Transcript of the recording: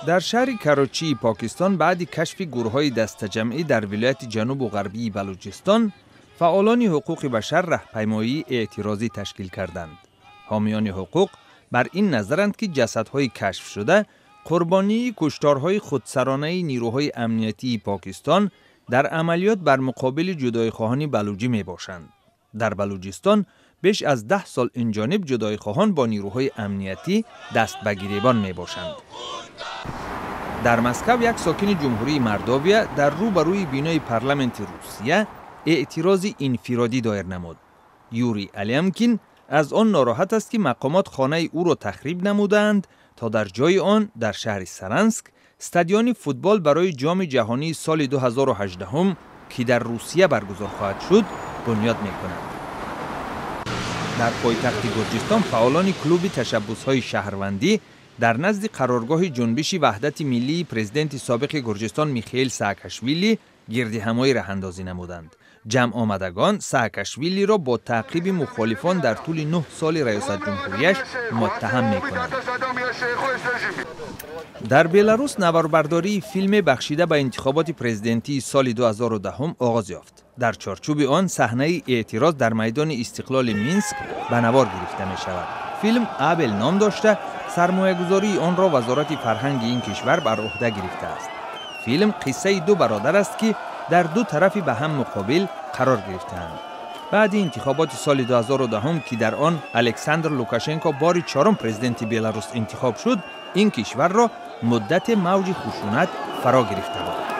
Дар шаҳри Карочии Покистон баъди кашфи гурӯҳҳои дастаҷамъӣ дар вилояти ҷанубу ғарбии Балуҷистон, фаъолони ҳуқуқи башар раҳпаймоии эътирозӣ ташкил карданд. Ҳомиёни ҳуқуқ бар ин назаранд, ки ҷасадҳои кашфшуда қурбонии кушторҳои худсаронаи нирӯҳои амниятии Покистон дар амалиёт бар муқобили ҷудоихоҳони балуҷӣ мебошанд. Дар Балуҷистон беш аз 10 сол инҷониб ҷудоихоҳон бо нирӯҳои амниятӣ даст ба гиребон мебошанд. Дар Москав як сокини Ҷумҳурии Мордовия дар рӯ ба рӯи бинои парламенти Русия эътирози инфиродӣ доир намуд. Юрий Алямкин аз он нороҳат аст, ки мақомот хонаи ӯро тахриб намудаанд, то дар ҷои он дар шаҳри Саранск стадиони футбол барои Ҷоми ҷаҳонии соли 2018, ки дар Русия баргузор хоҳад шуд, бунёд мекунанд. Дар пойтахти Гурҷистон фаъолони клуби ташаббусҳои шаҳрвандӣ дар назди қароргоҳи Ҷунбиши Ваҳдати Миллии президенти собиқи Гурҷистон Михаил Саакашвили гирдиҳамоӣ раҳандозӣ намуданд. Ҷамъомадагон Саакашвилиро бо таъқиби мухолифон дар тӯли 9 соли раёсатҷумҳурияш муттаҳам мекунанд. Дар Беларус наворбардории филме, бахшида ба интихоботи президентии соли 2010, оғоз ёфт. Дар чорчӯби он саҳнаи эътироз дар майдони Истиқлоли Минск ба навор гирифта мешавад. Филм «Абел» ном дошта, сармоягузории онро Вазорати фарҳанги ин кишвар бар ӯҳда гирифтааст. Филм қиссаи ду бародар аст, ки дар ду тарафи ба ҳам муқобил қарор гирифтаанд. Баъди интихоботи соли 2010, ки дар он Александр Лукашенко бори чорум президенти Беларус интихоб шуд, ин кишварро муддате мавҷи хушунат фаро гирифта буд.